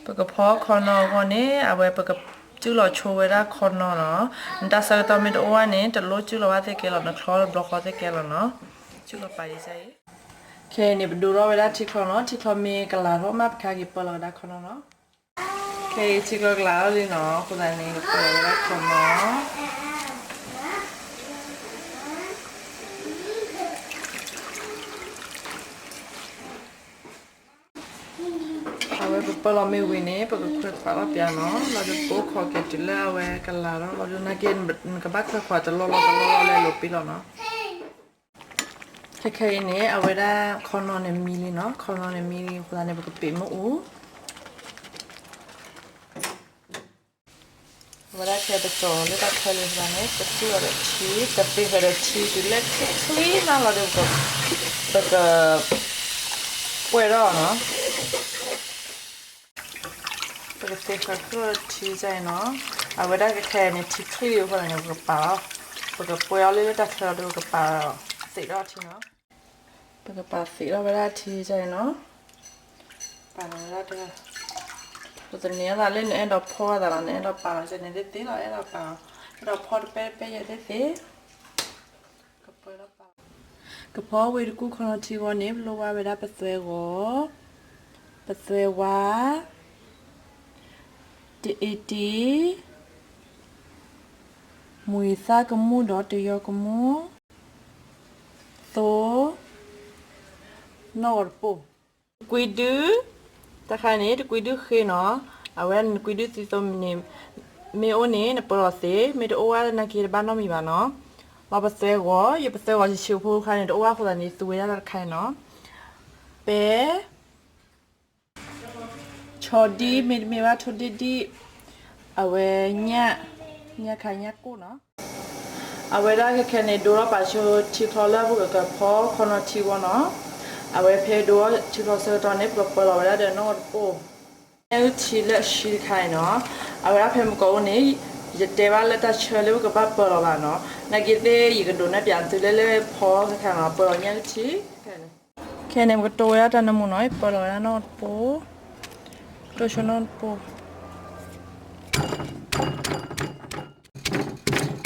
ပကဖီခီနီအဂီၢ်န့ၣ် အဝဲပကစုၣ်လီၤဆိဝဲဒၣ်ခီနီနီၤ. နတၢ်ဆၢကတီၢ်မ့ၢ်တအိၣ်ဘၣ်န့ၣ် တလိၣ်စုၣ်လီၤဘၣ်သ့ၣ်ကဲလီၤ, နချီတဘျီဃီသ့ၣ်ကဲလီၤနီၤ. စုၣ်လီၤပာ်ဒ်အံၤ. ခဲအံၤန့ၣ် ပဒိထီၣ်ဝဲဒၣ်ထံချီနီၤ. ထံချီမ့ၢ်ကလၤထီၣ်မး ပကဟဲက့ၤပၢလီၤဝဲဒၣ်ခီနီနီၤ. ခဲအံၤထံချီကလၤထီၣ်လံနီၤ, အဃိသတးန့ၣ် ပပၢလီၤဝဲဒၣ်ခီနီ. အဝဲပပၢလီၤမ့ၢ်ဝံၤန့ၣ် ပကခွဲးခွးထီၣ်ပၠးနီၤ, လီၤဒုးပကအိၣ်ခိးက့ၤတုၤလၢအဝဲကလၤထီၣ်လီၤဒုး, နာ်က့ နကဘၣ်ခွဲးခွးတလီၢ်လီၢ်တလီၢ်လီၢ်လၢလိၤပ့လီၤနီၤ. ခဲခဲအံၤန့ၣ် အဝဲဒၣ်ခီနီန့ၣ်မံလံနီၤ, ခီနီန့ၣ်မံလံအဃိသတးန့ၣ် ပကပ့ၤမ့ၣ်အူ အဝဲဒၣ်ခဲပစီၤလၢတၢ်ခဲလံအဃိသတးန့ၣ် ကသူၣ်အီၤဒီးထံ, ကသ့ဃာ်ဒီးထံတုၤလၢချ့ချ့နီၤလီၤဒီး ပကပှဲၤထီၣ်နီၤ. ပကသ့ဃာ်ဃုာ်ဒီးထံကဲအံၤနီၤ. အဝဲဒၣ်ခဲခဲအံၤန့ၣ် ထံချ့အဃိသတးန့ၣ် ပကပာ်လီၤ, ပကပှဲၤအီၤလၢလၢတၢ်ချၢလီၤဒီး ပကပာ်သ့ၣ်ဒီးထံနီၤ. ပကပာ်သ့ၣ်ဒီးဝဲဒၣ်ထံကဲအံၤနီၤ. ပာ်လီၤဝဲဒၣ်တ, ပသန့ၤအသးလၢနအဲၣ်ဒိးဖီအသးလီၤ, နအဲၣ်ဒိးပာ်လီၤကဲန့ၣ်သ့ၣ်သ့ၣ်လီၤ, အဲၣ်ဒိးပာ်လီၤ, အဲၣ်ဒိးဖီတပဲတပဲယဲသ့ၣ်သ့ၣ်. ကဖီဝံၤတကူၣ်ခီနီထံအဂီၢ်န့ၣ် ပလိၣ်ဘၣ်ဝဲဒၣ်ပသွဲဂီၤ, ပသွဲဝါ, တအ့တံ, မှံသၣ်ကမူၣ်ဒီးတယီကမူၣ်, သိ, နီၣ်ဂီၤတပိၢ်, တကွံဒု, တခါန့ၣ် တကွံဒုဃ့နီၤ. အဝဲနကွံဒုသံသိန့ၣ် မ့ၢ်အိၣ်န့ၣ် နပၢလီၤသ့, မ့ၢ်တအိၣ်ဘၣ်နာ်က့ တဘၣ်နီတမံၤဘၣ်နီၤ. လီၤပသွဲဂီၤ, ယပသွဲဂီၤဆံးဆံးဖိတခါန့ၣ် တအိၣ်ဘၣ်အဃိသတးန့ၣ် သူဝဲဒၣ်တခါအံၤနီၤ. ပဲ ဆီဒံၣ် မ့တမ့ၢ်ဘၣ်ထိၣ်ဒ့ၣ်ဒံၣ်, အဝဲညၣ်, ညၣ်ခါညၣ်ကိၣ်နီၤ. အဝဲဒၣ်ခဲခဲန့ၣ် ဒိထီၣ်ပာ်ဆိထံချီလၢပကကဖီခီနီထံအဂီၢ်နီၤ. အဝဲဖဲဒိထံချီဆၢကတီၢ်န့ၣ် ပကပၢလီၤဝဲဒၣ်ဒီးနီၣ်ဂီၤတပိၢ်, ညၣ်အုၣ်ထံလၢအဆှံတခါအံၤနီၤ. အဝဲဒၣ်ဖဲမုၢ်ကီၢ်အိၣ်န့ၣ် ယတဲဘၣ်လၢတၢ်ဆၢလၢပကဘၣ်ပၢလီၤဘၣ်နီၤ. နာ်က့သ့ၣ် ယကဒိးနဲၣ်ပၠးသုလၢလၢဖီခဲခဲနီၤ, ပၢလီၤညၣ်အုၣ်ထံ ခဲန့ၣ် ပကတိၢ်ဝဲဒၣ်တၢ်နၢမူနီၤ, ယပၢလီၤဝဲဒၣ်နီၣ်ဂီၤတပိၢ်, တိၢ်ဆိနီၣ်ဂီၤတပိၢ်.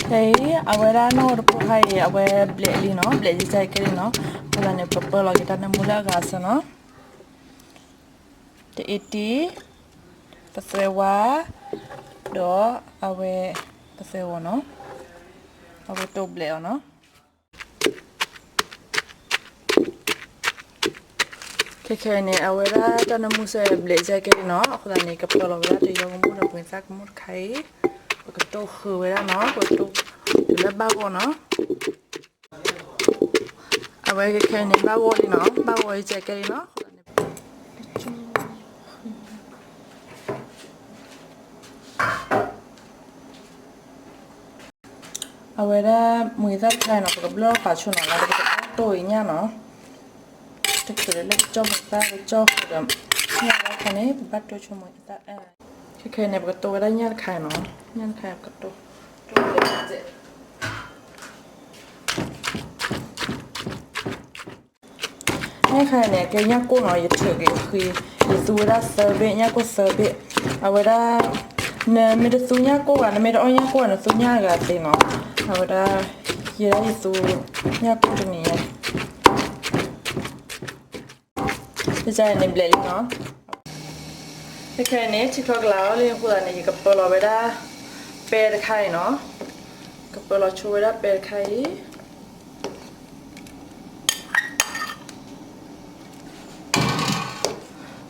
ခဲအံၤ အဝဲဒၣ်နီၣ်ဂီၤတပိၢ်ခါအံၤ အဝဲဘျဲးလံနီၤ, ဘျဲးယကဲလံနီၤ. အဃိသတးန့ၣ် ပကပၢလီၤက့ၤတၢ်နၢမူလၢအဂၤအဆၢနီၤ. တအ့တံ, ပသွဲဝါ, ဒီးအဝဲ ပသွဲဂီၤနီၤ, အဝဲတိၢ်ဘျဲးအီၤနီၤ. ခဲခဲအံၤန့ၣ် အဝဲဒၣ်တၢ်နၢမူစဲဘျဲးကဲလံနီၤ. အဃိသတးန့ၣ် ကပၢလီၤဝဲဒၣ်တယီကမူၣ်ဒီးမှံသၣ်ကမူၣ်တခါအံၤ, ပကတိၢ်ဃုာ်ဝဲဒၣ်နီၤ, ပကတိၢ်တုၤလၢဘၣ်ဂီၢ်နီၤ. အဝဲခဲခဲအံၤန့ၣ် ဘၣ်ဂီၢ်လံနီၤ, ဘၣ်ဂီၢ်ယကဲလံနီၤ. အဝဲဒၣ်မှံသၣ်တခါအံၤနီၤ ပကဘျၢၣ်ပာ်ဆိနီၤ, လၢပကဘၣ်တိၢ်အံၤညၣ်နီၤ. တချုးလၢပကၠီၣ်မှံသၣ် ပကၠီၣ်ဃုာ်ဒီးညၣ်ဘၣ်ခါန့ၣ် ပဘၣ်တိၢ်ဆိမှံသၣ်. ခဲခဲအံၤန့ၣ် ပကတိၢ်ဝဲဒၣ်ညၣ်တခါအံၤနီၤ, ညၣ်တခါအံၤပကတိၢ် ညၣ်တခါအံၤန့ၣ် ကဲညၣ်ကိၣ်နီၤ, ယထုးက့ၤဃံ, ယသူဝဲဒၣ်သၢဘ့ၣ်, ညၣ်ကိၣ်သၢဘ့ၣ်. အဝဲဒၣ် နမ့ၢ်တသူညၣ်ကိၣ်ဘၣ်, နမ့ၢ်တအီၣ်ညၣ်ကိၣ်ဘၣ် နသူညၣ်အဂၤသ့နီၤ. အဝဲဒၣ် ယဲဒၣ်ယသူညၣ်ကိၣ်တနံၤညါ တခါအံၤန့ၣ်ဘျဲးလံနီၤ. ခဲခဲအံၤန့ၣ် ထံချီကလၤအီၤလံအဃိသတးန့ၣ် ယကပၢလီၤဝဲဒၣ်ပဲတခါအံၤနီၤ. ကပၢလီၤဆိဝဲဒၣ်ပဲတခါအံၤ ဘျီ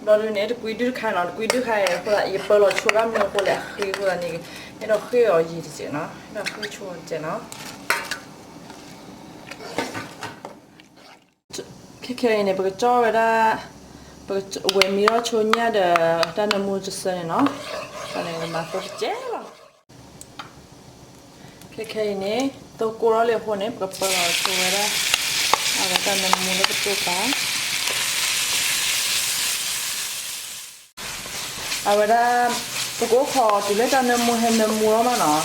ဒုန့ၣ် တကွံဒုတခါနီၤ, တကွံဒုတခါအံၤအဃိသတး ယပၢလီၤဆိဒၣ်မနုၤအဃိလဲၣ်, အဃ့အဃိသတးန့ၣ် အဲၣ်ဒိးဃ့အီၤယံာ်တစဲးနီၤ, အဲၣ်ဒိးဃ့ဆိတစဲးနီၤ. ခဲခဲအံၤန့ၣ် ပကကၠီၣ်ဝဲဒၣ်, ပကဝဲၤမံထီၣ်ဆိညၣ်ဒီး တၢ်နၢမူတစၢန့ၣ်နီၤ, န့ၣ်ကမၤသိတကဲလီၤ. ခဲခဲအံၤန့ၣ် သိကိၢ်ထီၣ်လံအဃိန့ၣ် ပကပၢလီၤဆိဝဲဒၣ် အဝဲတၢ်နၢမူလၢပတိၢ်ပာ် အဝဲဒၣ် ပကအိၣ်ခိးတုၤလၢတၢ်နၢမူဟဲနၢမူထီၣ်မးနီၤ,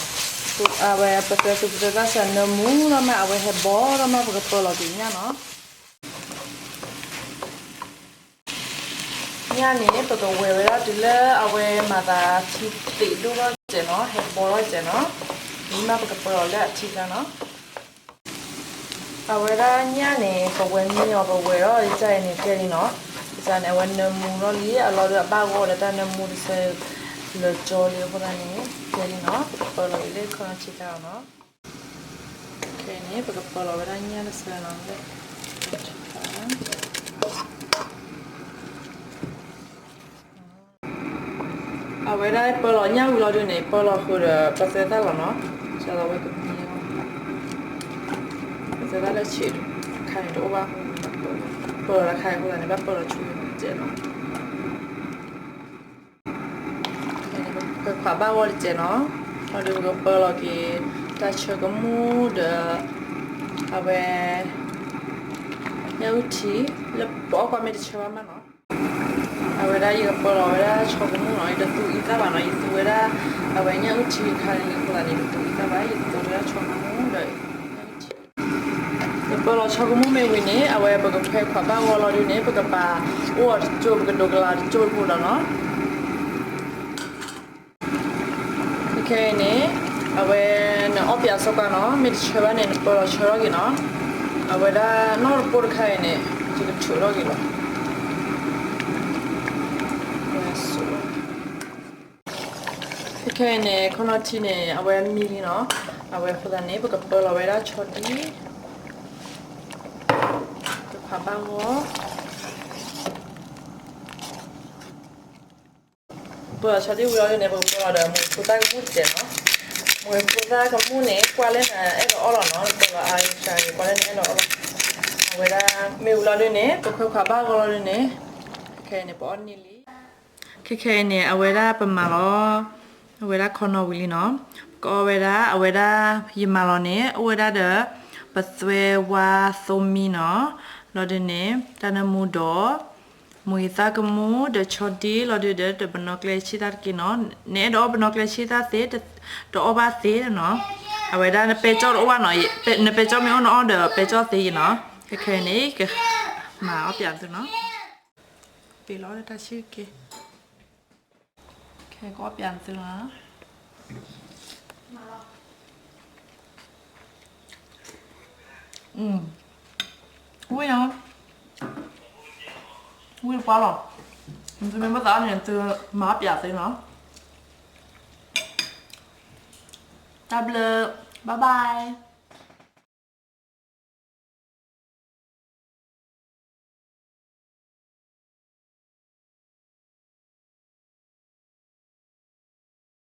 အဝဲပသွဲသူၣ်ပသွဲသၣ်စၢနၢမူထီၣ်မး အဝဲဟဲဘီထီၣ်မး ပကပၢလီၤက့ၤညၣ်နီၤ. ညၣ်န့ၣ် ပကဝဲၤဝဲဒၣ်တုၤလၢအဝဲမၤသးထံသ့းဒိၣ်ထီၣ်စဲးနီၤ, ဟဲဘီထီၣ်စဲးနီၤ, ဒ်မးပကပၢလီၤလၢအထံကျါနီၤ. အဝဲဒၣ်ညၣ်န့ၣ် ပဝဲမံအီၤ ပဝဲၤထီၣ်ယကဲအံၤန့ၣ် ကဲလံနီၤ. ယကဲန့ၣ် အဝဲနၢမူထီၣ်လံ, အလီၢ်ဒီးအဘၣ်ဂီၢ်ဒီးတၢ်နၢမူတဆၢ လၢကၠီလံအဃိသတးန့ၣ် ကဲလံနီၤ. ပကပၢလီၤအံၤလၢခီၣ်ထံကျါလီၤနီၤ. ခဲအံၤန့ၣ် ပကပၢလီၤဝဲဒၣ်ညၣ်တဆၢနီၤ, အဝဲဒၣ်ပၢလီၤညၣ်ဝံၤလီၤဒုန့ၣ် ပၢလီၤဃုာ်ဒီးပသွဲသၣ်လီၤနီၤ. ကဝဲကမံ, ပသွဲသၣ်လၢဆံးတခါန့ၣ် တအိၣ်ဘၣ်အဃိန့ၣ် ပၢလီၤတခါအံၤအဃိသတးန့ၣ် ဘၣ်ပၢလီၤဆူတစဲးနီၤ. ပခွဲးခွးဘၣ်ဂီၢ်တစဲးနီၤ. ဒီးပကပၢလီၤက့ၤ တၢ်ဆၢကမူၣ်ဒီး အဝဲ ညၣ်အုၣ်ထံ လၢပအီၣ်ကွၢ်မ့ၢ်တဆၢဘၣ်မးနီၤ. အဝဲဒၣ်ယကပၢလီၤဝဲဒၣ်ဆီကမူၣ်နီၤ, ယတသူအံသၣ်ဘၣ်နီၤ, ယသူဝဲဒၣ် အဝဲညၣ်အုၣ်ထံတခါန့ၣ်လံအဃိသတးန့ၣ် ယတသူအံသၣ်ဘၣ်, ယသူဝဲဒၣ်ဆီကမူၣ်ဒီး ပပၢလီၤဆီကမူၣ်မ့ၢ်ဝံၤန့ၣ် အဝဲပကခွဲးခွးဘၣ်ဂီၢ်လီၤဒုန့ၣ် ပကပာ်အိၣ်အီၤတကၠိၢ် ပကဒိးကလၤတကၠိၢ်တဖိဒီးနီၤ. ခဲခဲအံၤန့ၣ် အဝဲနအီၣ်ပၠးစီကွၢ်နီၤ, မ့ၢ်တဆၢဘၣ်န့ၣ် နပၢလီၤဆၢထီၣ်က့ၤနီၤ. အဝဲဒၣ်နီၢ်တပိၢ်တခါအံၤန့ၣ် ယကထုးထီၣ်က့ၤလီၤ. ခဲခဲအံၤန့ၣ် ခီၣ်ထံန့ၣ် အဝဲမံလံနီၤ. အဝဲအဃိသတးန့ၣ် ပကပၢလီၤဝဲဒၣ်ဆီဒံၣ်, ပခွးဘၣ်ဂီၢ် ပၢလီၤဆီဒံၣ်ဝံၤလီၤဒုန့ၣ် ပကပၢလီၤဒီးမူၤဖိသၣ်ကမူၣ်တစဲးနီၤ. မူၤဖိသၣ်ကမူၣ်န့ၣ် ကွၢ်လၢနအဲၣ်ဒိးအီၣ်လီၤနီၤ, ပၢလီၤအါယၤ ကွၢ်လၢနအဲၣ်ဒိးအီၣ်လီၤ. အဝဲဒၣ်မ့ၢ်ဝံၤလီၤဒုန့ၣ် ပခွဲးခွးဘၣ်ဂီၢ်လီၤဒုန့ၣ် ခဲခဲအံၤန့ၣ် ပအီၣ်န့ၢ်လံ. ခဲခဲအံၤန့ၣ် အဝဲဒၣ်ပမၤလီၤ အဝဲဒၣ်ခီနီဝံၤလံနီၤ. ပကအီၣ်ဝဲဒၣ် အဝဲဒၣ်ယမၤလီၤန့ၣ် အိၣ်ဝဲဒၣ်ဒီး ပသွဲဝါသိမံနီၤ, လီၤဒုန့ၣ် တၢ်နၢမူဒီး မူၤအံသၣ်ကမူၣ်ဒီးဆီဒံၣ်လီၤဒုဒီး တပနီၣ်ကျဲဆံၣ်သၣ်တက့ၢ်နီၤ. နအဲၣ်ဒိးအီၣ်ပနီၣ်ကျဲဆံၣ်သၣ်သ့ တအီၣ်ဘၣ်သ့နီၤ. အဝဲဒၣ်နပဲကၠီၣ်တအိၣ်ဘၣ်နီၤ, နပဲကၠီၣ်မ့ၢ်အိၣ်နအီၣ်ဒီးပဲကၠီၣ်သ့နီၤ. ခဲခဲအံၤန့ၣ် ကမၤအီၣ်ပၠးသုနီၤ. ပ့ၤလီၤတၢ်ဆံၣ်က့ၤ ခဲကအီၣ်ပၠးသုလီၤ. ဝံၢ်နီၤ, ဝံၢ်တပှၢ်လီၤ. သုမ့ၢ်ဘၣ်သးအီၣ်န့ၣ် သုမၤအီၣ်ပၠးသုနီၤ. တၢ်ဘျုး, bye bye.